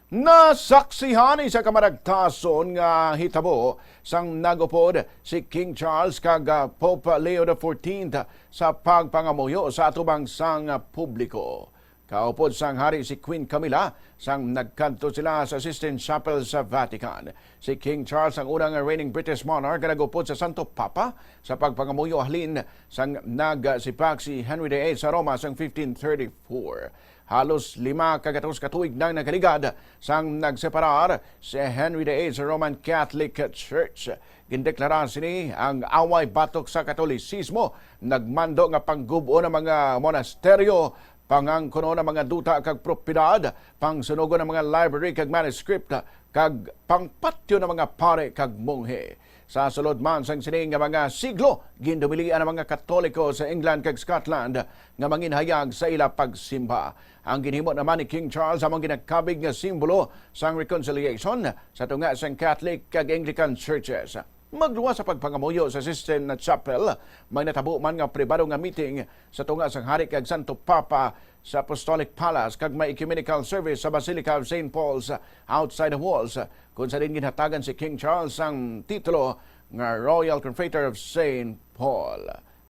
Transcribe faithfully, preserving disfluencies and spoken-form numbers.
Nasaksihan ni sa kamaragtason nga hitabo sang nagupod si King Charles kag, ah, Pope Leo the fourteenth sa pagpangamuyo sa atubang sang, ah, publiko. Kaupod sang hari si Queen Camilla sang nagkadto sila sa Sistine Chapel sa Vatican. Si King Charles ang unang reigning British monarch nga nagupod sa Santo Papa sa pagpangamuyo halin sang nagsipak si Henry the eighth sa Roma sang fifteen thirty-four. Halos lima ka gatos ka tuig nang nagkaligad sang nagseparar si Henry the eighth sa Roman Catholic Church. Gindeklara sini ang away batok sa Katolisismo, nagmando nga panggub-on ang mga monasteryo, pangangkunon ang mga duta kag propiedad, pangsunugon ang mga library kag manuscript, kag pangpatyon ang mga pari kag monghe. Sa sulod man sang sini nga mga siglo, gindumilian ang mga Katoliko sa England kag Scotland nga manginhayag sa ila pagsimba. Ang ginhimo naman ni King Charles amo ang ginakabig nga simbolo sang reconciliation sa tunga sang Catholic kag Anglican churches. Magluwas sa pagpangamuyo sa Sistine Chapel, may natabo man nga pribado nga meeting sa tunga sang Hari kag Santo Papa sa Apostolic Palace kag may ecumenical service sa Basilica of Saint Paul's outside the walls, kung sa diin ginhatagan si King Charles ang titulo nga Royal Confrater of Saint Paul.